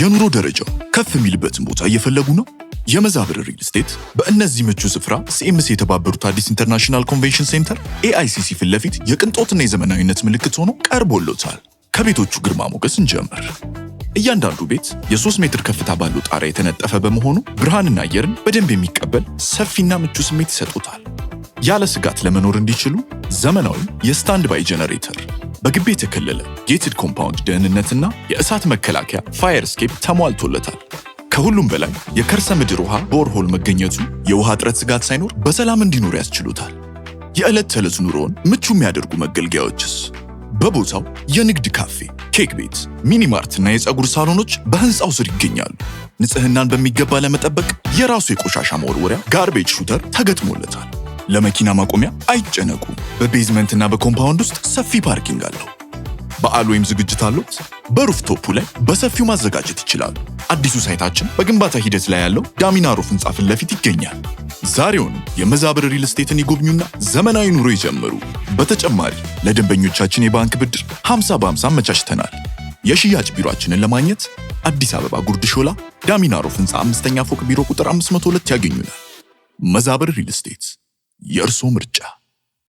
የኑሮ ደረጃው ከፍ የሚልበትን ቦታ እየፈለጉ ነው? የመዛብር ሪል ስቴት በእነዚህ ምቹ ስፍራ ሲኤምሲ የተባበሩት አዲስ International Convention Center AICC ፊት ለፊት የቅንጦትና የዘመናዊነት ምልክት ሆኖ ቀርቦሎታል። ከቤቶቹ ግርማ ሞገስ እንጀምር። እያንዳንዱ ቤት የ3 ሜትር ከፍታ ባለው ጣሪያ የተነጠፈ በመሆኑ ብርሃንና አየርን በደንብ የሚቀበል ሰፊና ምቹ ስሜት ይሰጡታል። ያለ ስጋት ለመኖር እንዲችሉ ዘመናዊ የ standby generator፣ በግቢ የተከለለ gated compound ደህንነትና የእሳት መከላከያ fire escape ተሟልቶለታል። ከሁሉም በላይ የከርሰ ምድር ውሃ borehole መገኘቱ የውሃ እጥረት ስጋት ሳይኖር በሰላም እንዲኖሩ ያስችሉታል። የዕለት ተዕለት ኑሮውን ምቹ የሚያደርጉ መገልገያዎችስ? በቦታው የንግድ ካፌ፣ ኬክ ቤት፣ mini mart እና የፀጉር ሳሎኖች በህንፃው ስር ይገኛሉ። ንጽህናን በሚገባ ለመጠበቅ የራሱ የቆሻሻ መወርወሪያ garbage shooter ተገጥሞለታል። ለመኪና ማቆሚያ አይጨነቁ። በ basement ና በ compound ውስጥ ሰፊ parking አለው። በዓል ወይም ዝግጅት አሉት? በ rooftop ኡ ላይ በሰፊው ማዘጋጀት ይችላሉ። አዲሱ site ኣችን በግንባታ ሂደት ላይ ያለው ዳሚናሮፍ ህንፃ ፊት ለፊት ይገኛል። ዛሬውኑ የመዛብር ሪል ስቴትን ይጎብኙና ዘመናዊ ኑሮ ይጀምሩ። በተጨማሪ ለደንበኞቻችን የባንክ ብድር 50 በ50 አመቻችተናል። የሽያጭ ቢሮአችንን ለማግኘት አዲስ አበባ ጉርድ ሾላ ዳሚናሮፍ ህንፃ አምስተኛ ፎቅ ቢሮ ቁጥር 502 ያገኙናል። መዛብር ሪል ስቴት፣ የእርስዎ ምርጫ።